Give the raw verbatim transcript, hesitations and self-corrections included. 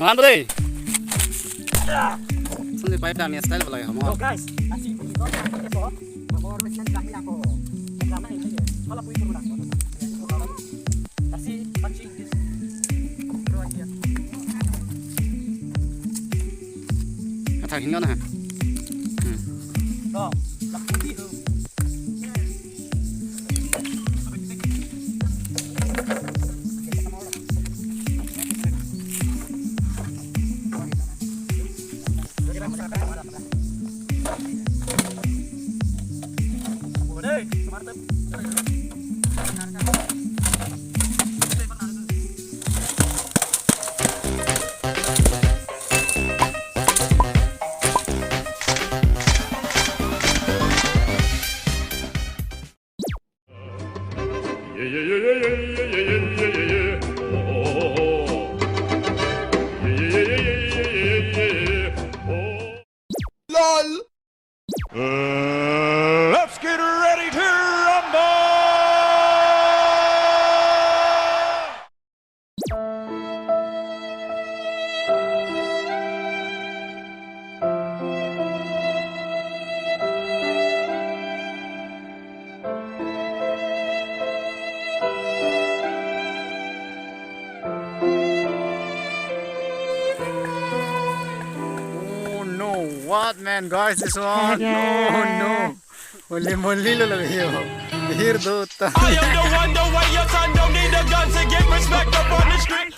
Andre. Sunday pipe dam ya style pala ya, mo. So guys, asi ini ko yang ini ko. Nomor mesin kami aku. Kami ini. Kalau pun itu udah. Kasi pancing. Athak hingga na. Hmm. To, lapu di ho. Lol. Uh, let's get ready to rumble! Oh no, what man, guys, this one? Oh no. Only, only lo lagi yo. Here do ta. I am the one, the way your son don't need a gun to get respect up on the street.